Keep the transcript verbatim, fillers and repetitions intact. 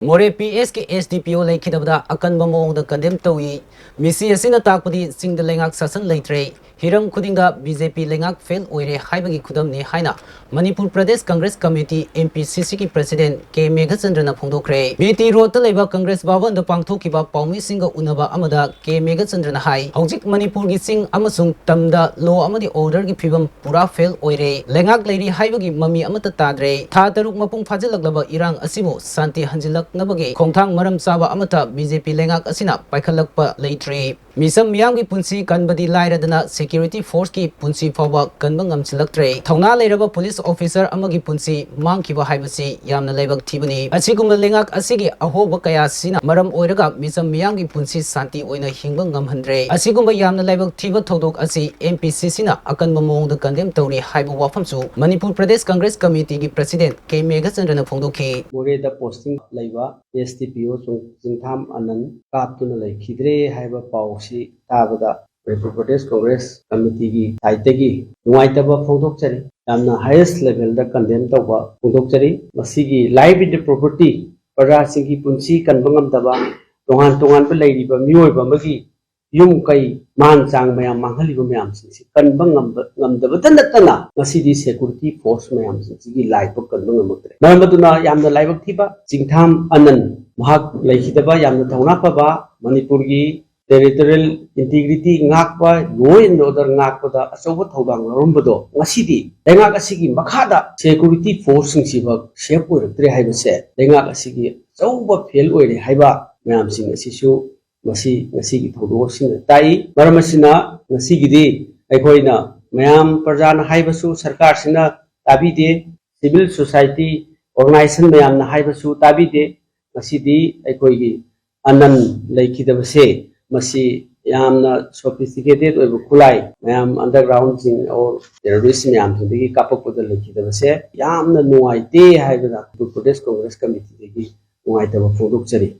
ꯃꯣꯔꯦ ꯄꯤ ꯑꯦꯁꯀꯤ S D ꯄꯤ ꯑꯣ ꯂꯩꯈꯤꯗꯕꯗ ꯑꯀꯟꯕ ꯃꯑꯣꯡꯗ ꯀꯟꯗꯦꯝ ꯇꯧꯏ꯫ ꯃꯤꯁꯤ ꯑꯁꯤꯅ ꯇꯥꯛꯄꯗꯤ ꯆꯤꯡꯗ ꯂꯩꯉꯥꯛ ꯁꯥꯁꯟ ꯂꯩꯇ꯭ꯔꯦ, ꯍꯤꯔꯝ ꯈꯨꯗꯤꯡꯗ ꯕꯤ ꯖꯦ ꯄꯤ ꯂꯩꯉꯥꯛ ꯐꯦꯜ ꯑꯣꯏꯔꯦ ꯍꯥꯏꯕꯒꯤ ꯈꯨꯗꯝꯅꯤ ꯍꯥꯏꯅ Manipur Pradesh Congress committee, M P ꯁꯤ ꯁꯤꯒꯤ ꯄ꯭ꯔꯁꯤꯗꯦꯟ ꯀꯦ ꯃꯦꯘꯆꯟꯗ꯭ꯔꯅ ꯐꯣꯡꯗꯣꯛꯈ꯭ꯔꯦ꯫ ꯕꯤ ꯇꯤ ꯔꯣꯗꯇ ꯂꯩꯕ ꯀꯪꯒ꯭ꯔꯦꯁ ꯚꯕꯟꯗ ꯄꯥꯡꯊꯣꯛꯈꯤꯕ ꯄꯥꯎꯃꯤꯁꯤꯡꯒ ꯎꯅꯕ ꯑꯃꯗ ꯀꯦ ꯃꯦꯘꯆꯟꯗ꯭ꯔꯅ ꯍꯥꯏ, ꯍꯧꯖꯤꯛ ꯃꯅꯤꯄꯨꯔꯒꯤ ꯆꯤꯡ ꯑꯃꯁꯨꯡ ꯇꯝꯗ ꯂꯣ ꯑꯃꯗꯤ ꯑꯣꯔꯗꯔꯒꯤ ꯐꯤꯕꯝ ꯄꯨꯔꯥ ꯐꯦꯜ ꯑꯣꯏꯔꯦ꯫ ꯂꯩꯉꯥꯛ ꯂꯩꯔꯤ ꯍꯥꯏꯕꯒꯤ ꯃꯃꯤ ꯑꯃꯠꯇ ꯇꯥꯗ꯭ꯔꯦ꯫ ꯊꯥ ꯇꯔꯨꯛ ꯃꯄꯨꯡ ꯐꯥꯖꯤꯜꯂꯛꯂꯕ ꯏꯔꯥꯡ ꯑꯁꯤꯕꯨ ꯁꯥꯟꯇꯤ ꯍꯟꯖꯤꯜꯂꯛꯅꯕꯒꯤ ꯈꯣꯡꯊꯥꯡ ꯃꯔꯝ ꯆꯥꯕ ꯑꯃꯠꯇ ꯕꯤ ꯖꯦ ꯄꯤ ꯂꯩꯉꯥꯛ ꯑꯁꯤꯅ ꯄꯥꯏꯈꯠꯂꯛꯄ ꯂꯩꯇ꯭ꯔꯤ꯫ ꯃꯤꯆꯝ ꯃꯤꯌꯥꯝꯒꯤ ꯄꯨꯟꯁꯤ ꯀꯟꯕꯗꯤ ꯂꯥꯏꯔꯗꯅ security forceꯀꯤ ꯄꯨꯟꯁꯤ ꯐꯥꯎꯕ ꯀꯟꯕ ꯉꯝꯁꯤꯜꯂꯛꯇ꯭ꯔꯦ꯫ ꯊꯧꯅꯥ ꯂꯩꯔꯕ police officer ꯑꯃꯒꯤ ꯄꯨꯟꯁꯤ ꯃꯥꯡꯈꯤꯕ ꯍꯥꯏꯕꯁꯤ ꯌꯥꯝꯅ ꯂꯥꯏꯕꯛ ꯊꯤꯕꯅꯤ꯫ ꯑꯁꯤꯒꯨꯝꯕ ꯂꯩꯉꯥꯛ ꯑꯁꯤꯒꯤ ꯑꯍꯣꯕ ꯀꯌꯥꯁꯤꯅ ꯃꯔꯝ ꯑꯣꯏꯔꯒ ꯃꯤꯆꯝ ꯃꯤꯌꯥꯝꯒꯤ ꯄꯨꯟꯁꯤ ꯁꯥꯟꯇꯤ ꯑꯣꯏꯅ ꯍꯤꯡꯕ ꯉꯝꯍꯟꯗ꯭ꯔꯦ꯫ ꯑꯁꯤꯒꯨꯝꯕ ꯌꯥꯝꯅ ꯂꯥꯏꯕꯛ ꯊꯤꯕ ꯊꯧꯗꯣꯛ ꯑꯁꯤ ꯑꯦꯝ ꯄꯤ ꯁꯤ ꯁꯤꯅ ꯑꯀꯟꯕ ꯃꯑꯣꯡꯗ ꯀꯟꯗꯦꯝ ꯇꯧꯔꯤ ꯍꯥꯏꯕ ꯋꯥꯐꯝꯁꯨ ꯃꯅꯤꯄꯨꯔ ꯄ꯭ꯔꯗꯦꯁ ꯀꯪꯒ꯭ꯔꯦꯁ ꯀꯃꯤꯇꯤꯒꯤ ꯄ꯭ꯔꯁꯤꯗꯦꯟ ꯀꯦ ꯃꯦꯘꯆꯟꯗ꯭ꯔꯅ ꯐꯣꯡꯗꯣꯛꯈꯤ꯫ ꯃꯣꯔꯦꯗ posting ꯂꯩꯕ ꯑꯦꯁ ꯗꯤ ꯄꯤ ꯑꯣ ꯆꯤꯡꯊꯥꯝ ꯑꯅꯟ ꯀꯥꯞꯇꯨꯅ ꯂꯩꯈꯤꯗ꯭ꯔꯦ ꯍꯥꯏꯕ ꯄꯥꯎ ꯑꯁꯤ ꯇꯥꯕꯗ ꯃꯅꯤꯄꯨꯔ ꯄ꯭ꯔꯗꯦꯁ ꯀꯪꯒ꯭ꯔꯦꯁ ꯀꯃꯤꯇꯤꯒꯤ side ꯇꯒꯤ ꯅꯨꯡꯉꯥꯏꯇꯕ ꯐꯣꯡꯗꯣꯛꯆꯔꯤ꯫ ꯌꯥꯝꯅ highest level ꯗ condemn ꯇꯧꯕ ꯐꯣꯡꯗꯣꯛꯆꯔꯤ꯫ ꯃꯁꯤꯒꯤ life and property, ꯄ꯭ꯔꯖꯥꯁꯤꯡꯒꯤ ꯄꯨꯟꯁꯤ ꯀꯟꯕ ꯉꯝꯗꯕ, ꯇꯣꯉꯥꯟ ꯇꯣꯉꯥꯟꯕ ꯂꯩꯔꯤꯕ ꯃꯤꯑꯣꯏꯕ ꯑꯃꯒꯤ ꯌꯨꯝ ꯀꯩ, ꯃꯥꯟ ꯆꯥꯡ ꯃꯌꯥꯝ ꯃꯥꯡꯍꯜꯂꯤꯕ ꯃꯌꯥꯝꯁꯤꯡꯁꯤ ꯀꯟꯕ ꯉꯝꯕ, ꯉꯝꯗꯕꯇ ꯅꯠꯇꯅ ꯉꯁꯤꯗꯤ security force ꯃꯌꯥꯝꯁꯤꯡꯁꯤꯒꯤ ꯂꯥꯏꯕꯛ ꯀꯟꯕ ꯉꯝꯃꯛꯇ꯭ꯔꯦ꯫ ꯃꯔꯝ ꯑꯗꯨꯅ ꯌꯥꯝꯅ ꯂꯥꯏꯕꯛ ꯊꯤꯕ, ꯆꯤꯡꯊꯥꯝ ꯑꯅꯟ ꯃꯍꯥꯛ ꯂꯩꯈꯤꯗꯕ ꯌꯥꯝꯅ ꯊꯧꯅꯥ ꯐꯕ, ꯃꯅꯤꯄꯨꯔꯒꯤ territorial integrity ꯉꯥꯛꯄ, law and order ꯉꯥꯛꯄꯗ ꯑꯆꯧꯕ ꯊꯧꯗꯥꯡ ꯂꯧꯔꯝꯕꯗꯣ ꯉꯁꯤꯗꯤ ꯂꯩꯉꯥꯛ ꯑꯁꯤꯒꯤ ꯃꯈꯥꯗ security force ꯁꯤꯡꯁꯤꯐꯥꯎ safe ꯑꯣꯏꯔꯛꯇ꯭ꯔꯦ ꯍꯥꯏꯕꯁꯦ ꯂꯩꯉꯥꯛ ꯑꯁꯤꯒꯤ ꯑꯆꯧꯕ fail ꯑꯣꯏꯔꯦ ꯍꯥꯏꯕ ꯃꯌꯥꯝꯁꯤꯡ ꯑꯁꯤꯁꯨ ꯃꯁꯤ ꯉꯁꯤꯒꯤ ꯊꯧꯗꯣꯛ ꯑꯁꯤꯅ ꯇꯥꯛꯏ꯫ ꯃꯔꯝ ꯑꯁꯤꯅ ꯉꯁꯤꯒꯤꯗꯤ ꯑꯩꯈꯣꯏꯅ ꯃꯌꯥꯝ ꯄ꯭ꯔꯖꯥꯅ ꯍꯥꯏꯕꯁꯨ ꯁꯔꯀꯥꯔꯁꯤꯅ ꯇꯥꯕꯤꯗꯦ, civil society organization ꯃꯌꯥꯝꯅ ꯍꯥꯏꯕꯁꯨ ꯇꯥꯕꯤꯗꯦ꯫ ꯉꯁꯤꯗꯤ ꯑꯩꯈꯣꯏꯒꯤ ꯑꯅꯟ ꯂꯩꯈꯤꯗꯕꯁꯦ ꯃꯁꯤ ꯌꯥꯝꯅ sophisticated ꯑꯣꯏꯕ ꯈꯨꯠꯂꯥꯏ ꯃꯌꯥꯝ underground ꯁꯤꯡ or terrorist ꯃꯌꯥꯝꯁꯤꯡꯗꯒꯤ ꯀꯥꯞꯄꯛꯄꯗ ꯂꯩꯈꯤꯗꯕꯁꯦ ꯌꯥꯝꯅ ꯅꯨꯡꯉꯥꯏꯇꯦ ꯍꯥꯏꯕꯗ ꯃꯅꯤꯄꯨꯔ ꯄ꯭ꯔꯗꯦꯁ ꯀꯪꯒ꯭ꯔꯦꯁ ꯀꯃꯤꯇꯤꯗꯒꯤ ꯅꯨꯡꯉꯥꯏꯇꯕ ꯐꯣꯡꯗꯣꯛꯆꯔꯤ꯫